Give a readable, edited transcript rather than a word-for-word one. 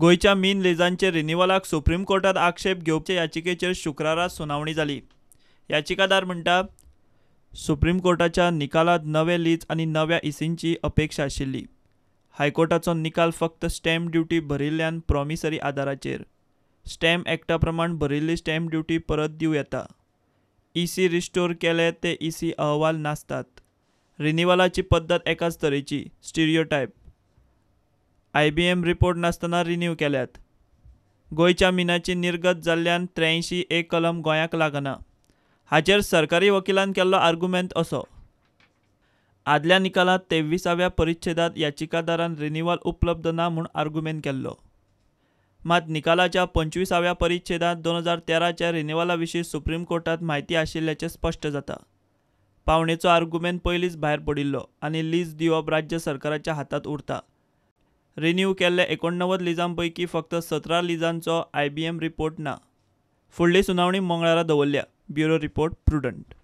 गोंयच्या मीन लिजांचेर रिन्यूवलाक सुप्रीम कोर्टात आक्षेप घेवचे याचिकेचेर शुक्रारा सुनावणी जाली. याचिकादार म्हणटा, सुप्रीम कोर्टाच्या निकालात नवे लीज आनी नव्या इसींची अपेक्षा आशिल्ली. हायकोर्टाचो निकाल फक्त स्टॅम्प ड्युटी भरिल्ल्यान प्रॉमिसरी आदाराचेर. स्टॅम्प ॲक्टा प्रमाण भरिल्ली स्टॅम्प ड्युटी परत दिवं येता. इसी रिस्टोर केले ते इसी अहवाल नासतात. रिन्यूवलाची पद्दत एकाच तरेची, स्टिरियोटायप. आयबीएम रिपोर्ट नासतना रिन्यू केल्यात. गोंयच्या मिनाची निर्गत जाल्ल्यान 83 ए कलम गोंयाक लागना. हाचेर सरकारी वकिलान केल्लो आर्गुमेंत असो. आदल्या निकालात 23व्या परिच्छेदात याचिकादारान रिन्यूवल उपलब्ध ना म्हूण आर्गुमेंत केल्लो. मात निकालाच्या 25व्या परिच्छेदात 2013च्या रिन्यूवला विशीं सुप्रीम कोर्टात म्हायती आशिल्ल्याचें स्पश्ट जाता. पावणेचो आर्गुमेंत पयलींच भायर पडिल्लो आनी लीज दिवप राज्य सरकाराच्या हातांत उरता. रिन्यू केल्ल्या 89 लिजां पैकी फक्त 17 लिजांचो आयबीएम रिपोर्ट ना. फुडली सुनावणी मंगळारा दवरल्या. Bureau report, Prudent.